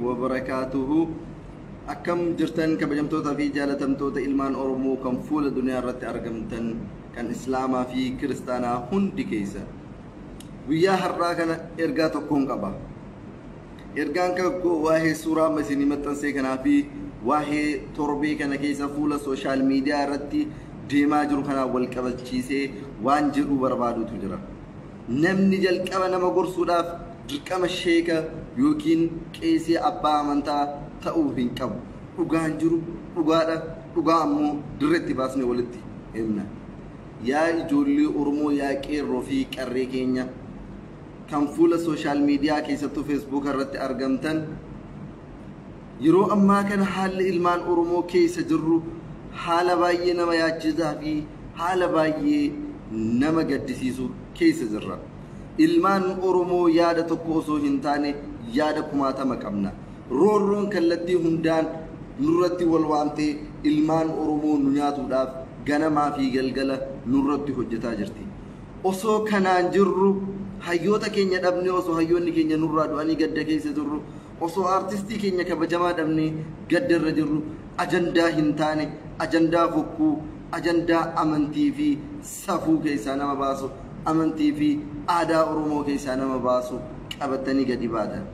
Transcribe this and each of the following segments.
Wabarakaatuhu. Akkam jirtan, kabajamtootaa fi jaalatamtoota ilmaan Oromoo kan fuula duniyaa irratti argamtan, kan Islaamaa fi Kiristaanaa hundi keessa? Guyyaa har'aa kana ergaa tokkoon qaba. Ergaan kan waa'ee suuraa amma isinii maxxansee kanaa fi waa'ee torbee kana keessa fuula social media irratti deemaa jiru kanaan wal qabachiisee waan jedhu barbaadutu jira. Namni jalqaba nama gorsuudhaaf dirqama sheeka yookiin qeesii abbaa amantaa ta'uu hin qabu. Dhugaan jiru dhugaadha. Dhugaa ammoo dirreetti baasnee walitti himna. Yaa ijoollee Oromoo, yaa qeerroo fi qarree keenya kan fuula social media keessattuu Facebook irratti argamtan, yeroo ammaa kana haalli ilmaan Oromoo keessa jirru haala baay'ee nama yaachisaa fi haala baay'ee nama gaddisiisu keessa jirra. Ilmaan Oromoo yaada tokko osoo hin taane yaada kumaatama qabna. Roorroon kallattii hundaan nurratti wal waamtee ilmaan Oromoo nu nyaatuudhaaf ganamaa fi galgala nurratti hojjetaa jirti. Osoo kanaan jirru, hayyoota keenya dhabnee, osoo hayyoonni keenya nurraa du'anii gadda keessa jirru, osoo aartistii keenya kabajamaa dhabnee gadda irra jirru, ajandaa hin taane, ajandaa fokkuu, ajandaa amantii fi safuu keessaa nama baasu, amantii fi aadaa Oromoo keessaa nama baasu qabatanii gadi baatan.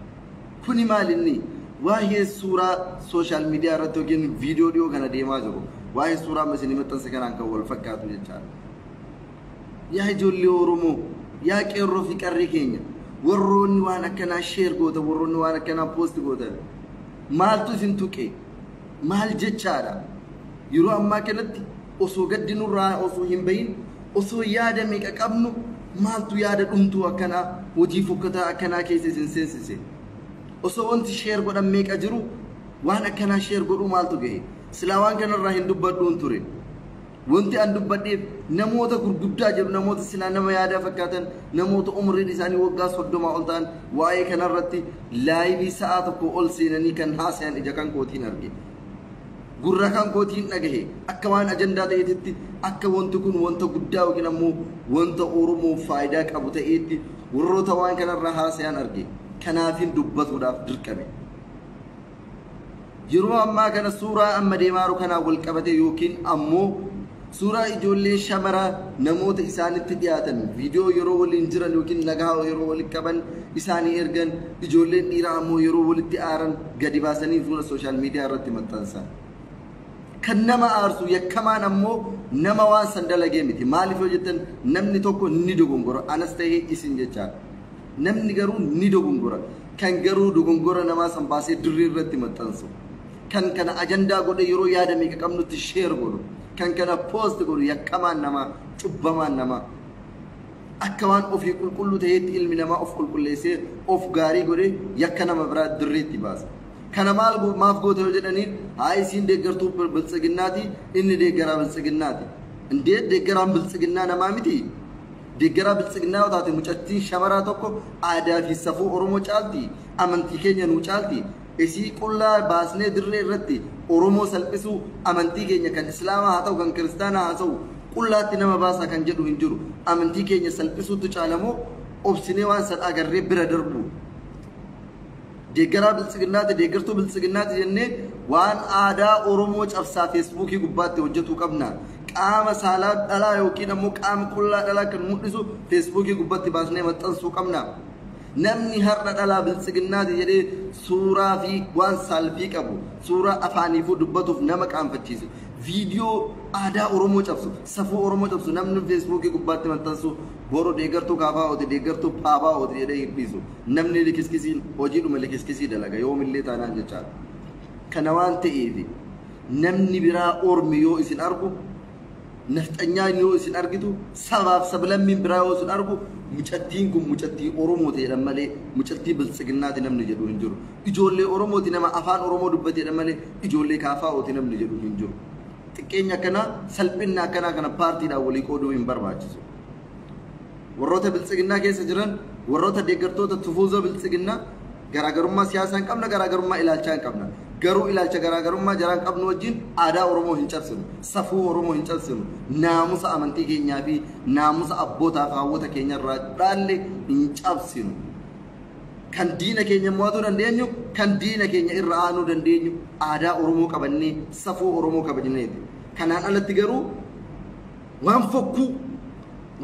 Kuni maal inni? Waa'ee suuraa social media irratti yookiin viidiyoo dhiyoo kana deemaa jiru. Waa'ee suuraa amma isinii maxxanse kanaan kan wal fakkaatu jechaadha. Yaa ijoollee Oromoo, yaa qeerroo fi qarree keenya, warroonni waan akkanaa share gootan, warroonni waan akkanaa post gootan, maaltu isin tuqe? Maal jechaadha? Yeroo ammaa kanatti osoo gaddi nurraa osoo hin bahin, osoo yaada meeqa qabnu, maaltu yaada dhumtuu akkanaa, hojii fokkataa akkanaa keessa isin seensise? Osoo wanti share godhan meeqa jiru, waan akkanaa share godhuu maaltu gahe? Silaa waan kanarraa hin dubbadhuun ture. Wanti an dubbadheef namoota gurguddaa jedhu, namoota silaa nama yaadaa fakkaatan, namoota umriin isaanii waggaa 30 ol ta'an waa'ee kanarratti live sa'a 1 ol seenanii kan haasayan ija kan kootiin arge. Gurra kan kootiin dhagahe. Akka waan ajandaa ta'eetitti, akka wanti kun wanta guddaa yookiin ammoo wanta Oromoof faayidaa qabu ta'eetti warroota waan kanarra haasayan arge. Kanaafin dubbatuudhaaf dirqame. Yeroo ammaa kana suuraa amma deemaa jiru kanaan wal qabate yookiin ammoo suuraa ijoollee shamaraa namoota isaanitti dhiyaatan viidiyoo yeroo waliin jiran yookiin nagaa yeroo waliin qaban isaanii ergan, ijoolleen dhiiraa ammoo yeroo walitti aaran gadi baasanii fuula social media irratti maxxansan. Kan nama aarsu, yakkamaan ammoo nama waan san dalagee miti. Maaliif yoo jettan, namni tokko ni dogongora, anas ta'ee isin jechaadha. Namni garuu ni dogongora. Kan garuu dogongora namaa san baasee dirree irratti maxxansu, kan kana ajandaa godhe yeroo yaada meeqa qabnutti share godhu, kan kana post godhu yakkamaan namaa, cubbamaan namaa. Akka waan ofii qulqulluu ta'eetti ilmi namaa of qulqulleessee of gaarii godhe yakka nama biraa dirreetti baasa. Kana maal maaf goota yoo jedhaniin, haa isiin deeggartuu Biltsiginnaati, inni deeggaraa Biltsiginnaati. Indee, deeggaraan Biltsiginnaa namaa miti? Deeggaraa Biltsiginnaa yoo taate, mucattiin shamaraa tokko aadaa fi safuu Oromoo caalti, amantii keenya nuu caalti? Isii qullaa baasnee dirree irratti Oromoo salphisuu, amantii keenya kan Islaamaa haa ta'u, kan Kiristaanaa haa ta'u, qullaatti nama baasaa kan jedhu hin jiru. Amantii keenya salphisuutu caalamoo obsinee waan san agarree bira darbu? Deeggaraa Biltsiginnaati, deeggartuu Biltsiginnaati jennee waan aadaa Oromoo cabsaa Facebookii gubbaatti hojjetuu qabna? Qaama saalaa dhalaa yookiin ammoo qaama qullaa dhalaa kan mul'isu Facebookii gubbaatti baasnee maxxansuu qabna? Namni har'a dhalaa Biltsiginnaati jedhee suuraa fi waan saalfii qabu, suuraa afaaniifuu dubbatuuf nama qaanfachiisu, viidiyoo aadaa Oromoo cabsu, safuu Oromoo cabsu namni Facebookii gubbaatti maxxansu, boru deeggartuu kaafaa'ooti, deeggartuu paabaa'ooti jedhee hin dhiisu. Namni likiskisiin hojiidhuma likiskisii dalaga yoomillee taanaan jechaadha. Kana waan ta'eef, namni biraa ormi yoo isin argu, nafxanyaan yoo isin argitu, sabaaf sablammiin biraa yoo isin argu, mucattiin kun mucattii Oromooti jedhan malee mucattii Biltsiginnaati namni jedhu hin jiru. Ijoollee Oromooti, nama afaan Oromoo dubbate jedhan malee ijoollee kaafaa'ooti namni jedhu hin jiru. Xiqqeenya akkanaa, salphinna akkanaa kana paartiidhaan walii qooduu hin barbaachisu. Warroota Biltsiginnaa keessa jiran, warroota deeggartoota tufuuza Biltsiginnaa, garaagarummaa siyaasaa hin qabna, garaagarummaa ilaalchaa hin qabna. Garuu ilaalcha garaagarummaa jaraan qabnu wajjin aadaa Oromoo hin cabsinu, safuu Oromoo hin cabsinu, naamusa amantii keenyaa fi naamusa abbootaa fi haawwota keenya irraa dhaalle hin cabsinu. Kan diina keenya mo'atuu dandeenyu, kan diina keenya irra aanuu dandeenyu aadaa Oromoo qabannee safuu Oromoo kabajneeti. Kanaan alatti garuu waan fokkuu,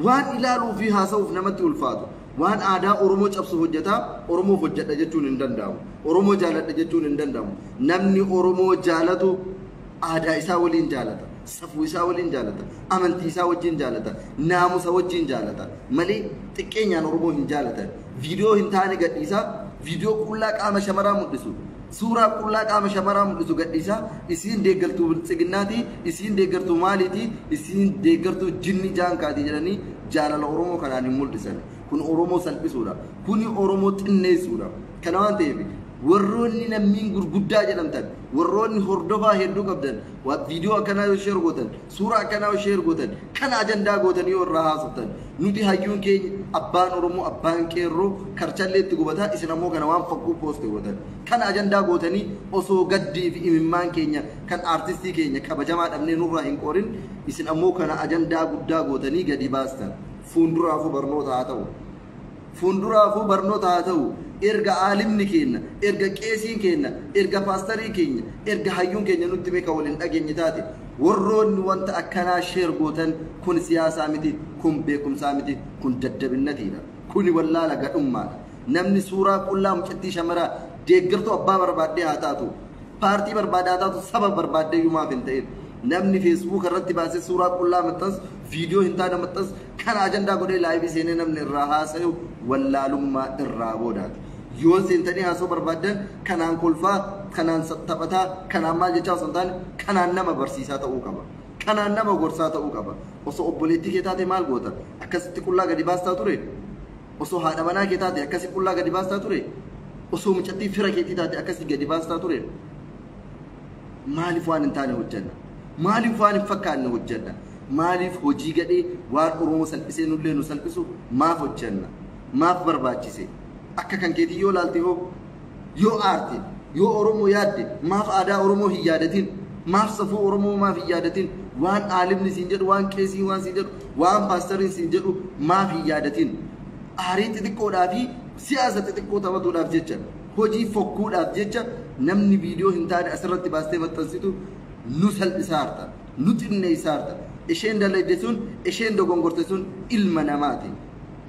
waan ilaaluu fi haasa'uuf namatti ulfaatu, waan aadaa Oromoo cabsu hojjetaa Oromoof hojjedha jechuun hin danda'amu. Oromoo jaaladha jechuun hin danda'amu. Namni Oromoo jaalatu aadaa isaa waliin jaalata, safuu isaa waliin jaalata, amantii isaa wajjin jaalata, naamusa wajjin jaalata malee xiqqeenyaan Oromoo hin jaalatan. Viidiyoo hin taane gadhiisaa, viidiyoo qullaa qaama shamaraa mul'isu, suuraa qullaa qaama shamaraa mul'isu gadhiisaa, isiin deeggartuu biltsiginnaati, isiin deeggartuu maaliiti, isiin deeggartuu jinni jaankaatii jedhanii jaalala Oromoo kanaan hin mul'isan. Kun Oromoo salphisuudha. Kuni Oromoo xinneessuudha. Kana waan ta'eef warroonni namniin gurguddaa jedhamtan, warroonni hordofaa hedduu qabdan, viidiyoo akkanaa yoo share gootan, suuraa akkanaa yoo share gootan, kana ajandaa gootan yoo irraa haasoftan, nuti hayyuun keenya abbaan Oromoo abbaan qeerroo karchallee itti gubataa, isin ammoo kana waan fokkuu pooste gootan. Kana ajandaa gootanii osoo gaddii fi imimmaan keenya kan aartistii keenya kabajamaa dhabnee nurraa hin qorin, isin ammoo kana ajandaa guddaa gootanii gadi baastan. Fuulduraafuu barnoota haa ta'u. Fuulduraafuu barnoota haa ta'u. Erga aalimni keenya, erga qeesiin keenya, erga paastarii keenya, erga hayyuun keenya nutti beeka waliin dhageenye taate, warroonni wanta akkanaa share gootan kun siyaasaa miti, kun beekumsaa miti, kun daddabinnatiidha. Kuni wallaala gadhummaadha. Namni suuraa qullaa mucattii shamaraa deeggartuu abbaa barbaaddee haa taatu, paartii barbaaddee haa taatu, saba barbaaddee yumaaf hin ta'in. Namni Facebook irratti baasee suuraa qullaa maxxansu, viidiyoo hin taane maxxansu, kana ajandaa godhee laayivii seenee namni irraa haasa'u wallaalummaa irraa boodaati. Yoo seentanii haasa'uu barbaaddan kanaan kolfaa, kanaan taphataa, kanaan maal jechaa osoo hin taane kanaan nama barsiisaa ta'uu qaba. Kanaan nama gorsaa ta'uu qaba. Osoo obboleettii kee taate maal goota? Akkasitti qullaa gadi baastaa ture? Osoo haadha manaa kee taate akkasi qullaa gadi baastaa ture? Osoo mucattii fira keetii taate akkasi gadi baastaa ture? Maaliif waan hin taane hojjenna? Maaliif waan hin fakkaanne hojjenna? Maaliif hojii gadhee waan Oromoo salphisee nullee nu salphisu maaf hojjenna? Maaf barbaachise? Akka kan keetii yoo laalte hoo, yoo aarte, yoo Oromoo yaadde, maaf aadaa Oromoo hin yaadatin? Maaf safuu Oromoo maaf hin yaadatin? Waan aalimni siin jedhu, waan qeesii waan siin jedhu, waan paastariin siin jedhu maaf hin yaadatin? Aarii xixiqqoodhaa fi siyaasa xixiqqoo taphatuudhaaf jecha, hojii fokkuudhaaf jecha namni viidiyoo hin taane asirratti baastee maxxansitu nu salphisaarta, nu xinneessaarta. Isheen dalagde sun, isheen dogongorte sun ilma namaati.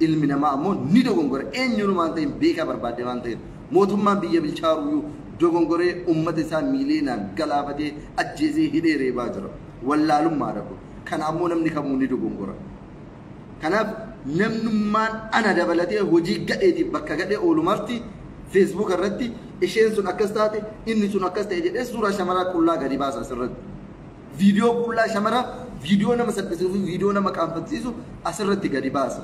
Ilmi namaa ammoo ni dogongora. Eenyuun waan ta'eef beekaa barbaadde waan ta'eef mootummaan biyya bilchaaruyyuu dogongoree uummata isaa miiliyoonaan galaafatee ajjeesee hidhee reebaa jira. Wallaalummaadha kun. Kana ammoo namni kamuu ni dogongora. Kanaaf namnummaan ana dabalatee hojii gadheetiif bakka gadhee oolu marti Facebook irratti isheen sun akkas taate, inni sun akkas ta'e jedhee suuraa shamaraa qullaa gadi baasa asirratti. Viidiyoo qullaa shamaraa, viidiyoo nama salphisuu fi viidiyoo nama qaanfachiisu asirratti gadi baasa.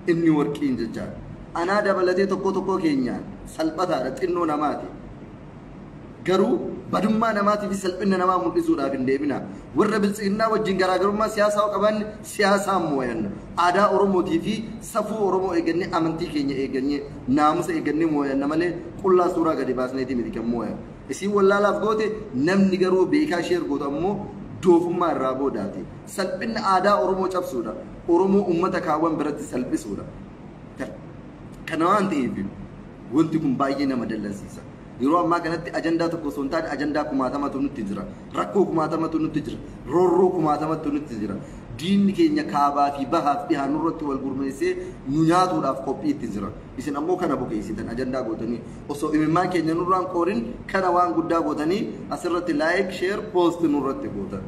Inni warqiin jechaadha. Anaa dabalatee tokko tokko keenyaan salphataadha, xinnoo namaati. Garuu badummaa namaatii fi salphina namaa mul'isuudhaaf hin deemina. Warra biltsiginnaa wajjin garaagarummaa siyaasaa qabaanne siyaasaan moo'anna. Aadaa Oromootii fi safuu Oromoo eegannee, amantii keenya eegannee, naamusa eegannee moo'anna malee qullaa suuraa gadi baasneeti miti kan moo'annu. Isiin wallaalaaf goote, namni garuu beekaa share gootu ammoo doofummaa irraa boodaati. Salphinna aadaa Oromoo cabsuudha. Oromoo uummata kaawwan biratti salphisuudha. Kana waan ta'eef wanti kun baay'ee nama dallansiisa. Yeroo ammaa kanatti ajandaa tokko osoo hin taane ajandaa kumaatamatu nutti jira. Rakkoo kumaatamatu nutti jira. Roorroo kumaatamatu nutti jira. Diinni keenya kaabaa fi bahaaf dhihaa nurratti wal gurmeessee nu nyaatuudhaaf qophiitti jira. Isin ammoo kana bukeessitan ajandaa gootanii osoo imimmaan keenya nurraan qoorin kana waan guddaa gootanii asirratti like, share, post nurratti gootan.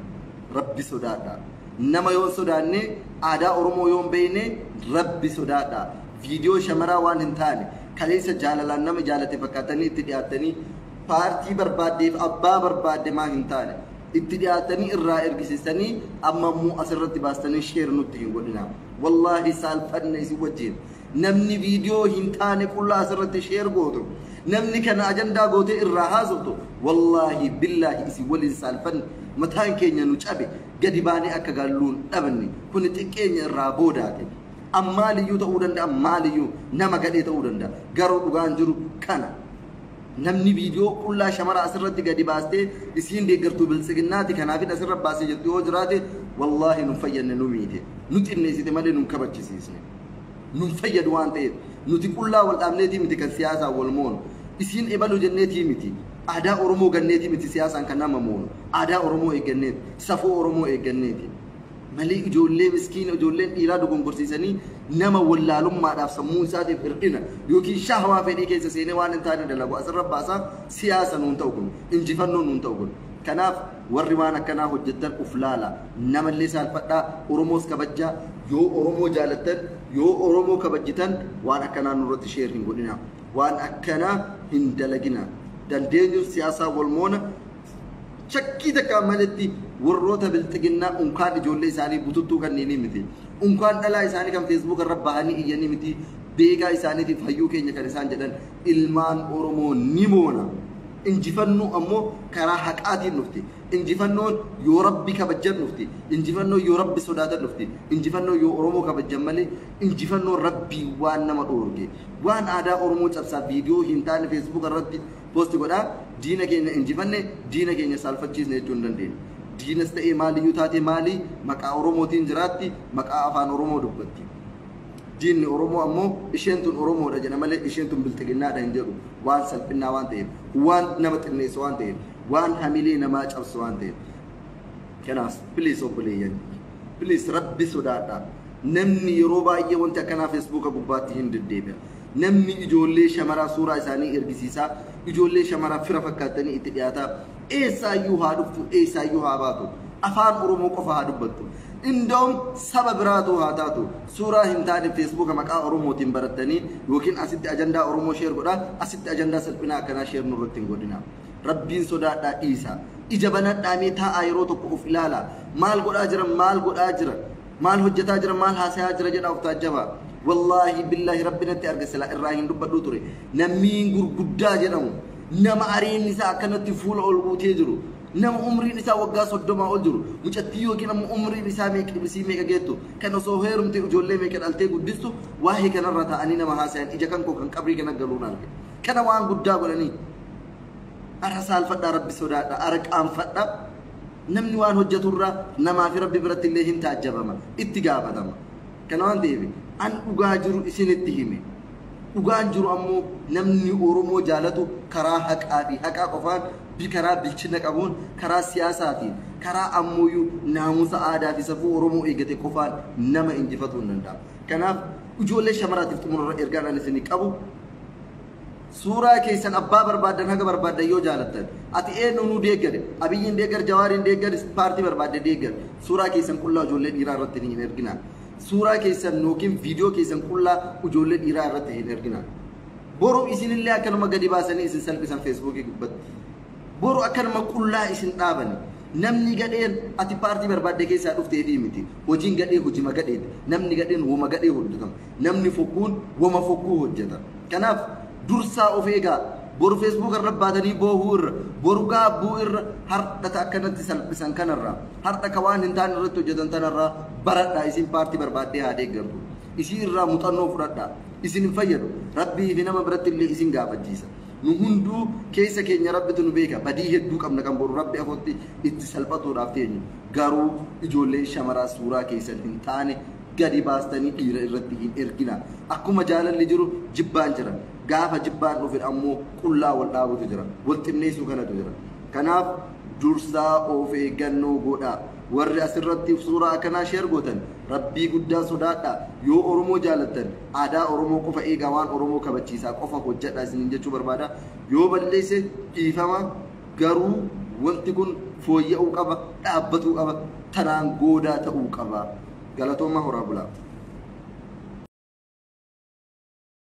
Rabbi sodaadha. Nama yoo sodaanne, aadaa Oromoo yoo hin beekne, Rabbi sodaadha. Viidiyoo shamaraa waan hin taane kaleessa jaalalaan nama jaalate fakkaatanii itti dhiyaattanii paartii barbaaddeef abbaa barbaadde maa hin taane itti dhiyaatanii irraa ergisiisanii amma immoo asirratti baastanii share nutti hin godhina. Wallaahi saalfanne isin wajjin. Namni viidiyoo hin taane qullaa asirratti share gootu, namni kana ajandaa gootee irraa haasoftu, wallaahi billaahi isin waliin saalfanne, mataan keenya nu cabe, gadi baanee akka galluun dhabne. Kuni xiqqeenya irraa boodaate. Ammaaliyyuu ta'uu danda'a, maaliyyuu nama gadhee ta'uu danda'a. Garuu dhugaan jiru kana. Namni viidiyoo qullaa shamara asirratti gadi baastee isiin deeggartuu biltsiginnaati kanaafin asirra baasee jirtu yoo jiraate, wallaahi nu fayyadne, nu miite, nu xinneessite malee nu kabachisiisne. Nu fayyadu waan ta'eef Nuti qullaa wal dhaabneetii miti kan siyaasaan wal moonu. Isiin ebalu jenneetii miti. Aadaa Oromoo ganneetii miti siyaasaan kan nama moonu. Aadaa Oromoo eegganneeti. Safuu Oromoo eegganneeti. Malee ijoollee miskiina ijoolleen dhiiraa dogongorsiisanii nama wallaalummaadhaaf sammuu isaatiif hir'ina yookiin shahwaa fedhii keessa seenee waan hin taane dalagu asirra baasaa siyaasa nuun ta'u kun injifannoo nuun ta'u kun. Kanaaf warri waan akkanaa hojjettan uf laala. Namallee saalfadhaa, Oromoos kabajjaa. Yoo Oromoo jaalattan, yoo Oromoo kabajjitan waan akkanaa nurratti share hin godhina. Waan akkanaa hin dalagina. Dandeenyu siyaasaa wal moona. Shakkii takkaan maletti warroota bilxiginnaa unkaan ijoollee isaanii bututtuu kanneenii miti. Unkaan dhalaa isaanii kan feesbuuk irra bahanii iyyanii miti. Beekaa isaaniitiif hayyuu keenya kan isaan jedhan ilmaan Oromoo ni moona. Injifannoo ammoo karaa haqaatiin dhufti. Injifannoon yoo Rabbi kabajjan dhufti. Injifannoon yoo Rabbi sodaatan dhufti. Injifannoon yoo Oromoo kabajjan malee injifannoon Rabbii waan nama dhoorge. Waan aadaa Oromoo cabsaa viidiyoo hin taane feesbuuk irratti poosti godhaa diina keenya injifanne diina keenya saalfachiisne jechuu hin dandeenyu. Diinas ta'ee maaliyyuu taate maalii maqaa Oromootiin jiraatti maqaa afaan Oromoo dubbatti. Diinni Oromoo ammoo isheen tun Oromoodha jedha malee isheen tun bilxiginnaadha hin jedhu. Waan salphinnaa waan ta'eef, waan nama xinneessu waan ta'eef, waan hamilee namaa cabsu waan ta'eef. Kanaaf please obboleeyyan, please Rabbi sodaadha. Namni yeroo baay'ee wanti akkanaa feesbuuka gubbaatti hin deddeebi'a. Namni ijoollee shamaraa suuraa isaanii ergisiisaa, ijoollee shamaraa fira fakkaattanii itti dhiyaataa, eessaayyuu haa dhuftu, eessaayyuu haa baatu, afaan Oromoo qofa haa dubbattu. Indoom saba biraatu haa taatu. Suuraa hin taane feesbuuka maqaa Oromootiin barattanii yookiin asitti ajandaa Oromoo share godhaa, asitti ajandaa salphinaa akkanaa share nurratti hin godhina. Rabbiin sodaadhaa dhiisa. Ija banadhaa mee taa'aa yeroo tokko of ilaala. Maal godhaa jira, maal godhaa jira, maal hojjetaa jira, maal haasayaa jira jedhaa of taajjabaa. Wallaahi billaahi Rabbi natti arga silaa irraa hin dubbadhuu ture. Namni gurguddaa jedhamu nama ariin isaa akkanatti fuula ol guutee jiru. Nama umriin isaa waggaa 30 ol jiru mucattii yookiin ammoo umriin isaa meeqa isii meeqa geettu kan osoo heerumte ijoollee meeqa dhaltee guddistu waa'ee kanarra taa'anii nama haasayan ija kan koo kan qabrii kana galuun arge. Kana waan guddaa godhanii ara saalfadhaa Rabbi sodaadha ara qaanfadha. Namni waan hojjeturraa namaa fi Rabbi biratti illee hin taajjabama itti gaafatama. Kana waan ta'eef an dhugaa jiru isinitti hime. Dhugaan jiru ammoo namni Oromoo jaalatu karaa haqaa fi haqaa qofaan karaa bilchina qabuun karaa siyaasaatiin karaa ammoo naamusa aadaa fi safuu Oromoo eegate qofaan nama injifatuu hin danda'a. Kanaaf ijoollee shamaraatiif xumurarra ergaan ani isinii qabu suuraa keessan abbaa barbaaddan haga barbaaddan yoo jaalattan ati eenyu nu deeggare Abiyyiin deeggar Jawaariin deeggar paartii barbaadde deeggar suuraa keessan qullaa ijoollee dhiiraa irratti hin ergina. Suuraa keessan yookiin viidiyoo keessan qullaa ijoollee dhiiraa irratti hin ergina. Boru isinillee akkanuma gadi baasanii isin salphisan feesbuukii gubbatti. Boru akkanuma qullaa isin dhaabani. Namni gadheen ati paartii barbaadde keessaa dhuftee fi miti. Hojiin gadhee hojima gadheeti. Namni gadheen woma gadhee hojjetama. Namni fokkuun woma fokkuu hojjeta. Kanaaf dursaa of eegaa. Boru feesbuuk irra baatanii boohuu irra, boru gaabbuu irra hardhata akkanatti salphisan kanarraa, hardha ka waan hin taane irratti hojjetan tanarraa baradhaa isin paartii barbaaddee haa deeggartu. Isii irraa muuxannoo fudhadhaa. Isin hin fayyadu. Rabbii fi nama biratti illee isin gaafachiisa. Nu hunduu keessa keenya Rabbitu nu beeka. Badii hedduu qabna kan boru Rabbi afootti itti salphatuudhaaf teenyu. Garuu ijoollee shamaraa suuraa keessan hin taane gadi baastanii dhiira irratti hin ergina. Akkuma jaalalli jiru jibbaan jira. Gaafa jibbaan dhufe ammoo qullaa wal dhaabutu jira. Wal xinneessuu kanatu jira. Kanaaf dursaa of eeggannoo godhaa. Warri asirratti suuraa akkanaa share gootan Rabbii guddaa sodaadhaa. Yoo Oromoo jaalattan aadaa Oromoo qofa eegaa waan Oromoo kabachiisaa qofa hojjedhaa isiniin jechuu barbaada. Yoo balleesse dhiifama garuu wanti kun fooyya'uu qaba, dhaabbatuu qaba, tanaan goodaa ta'uu qaba. Galatoomaa horaa bulaa.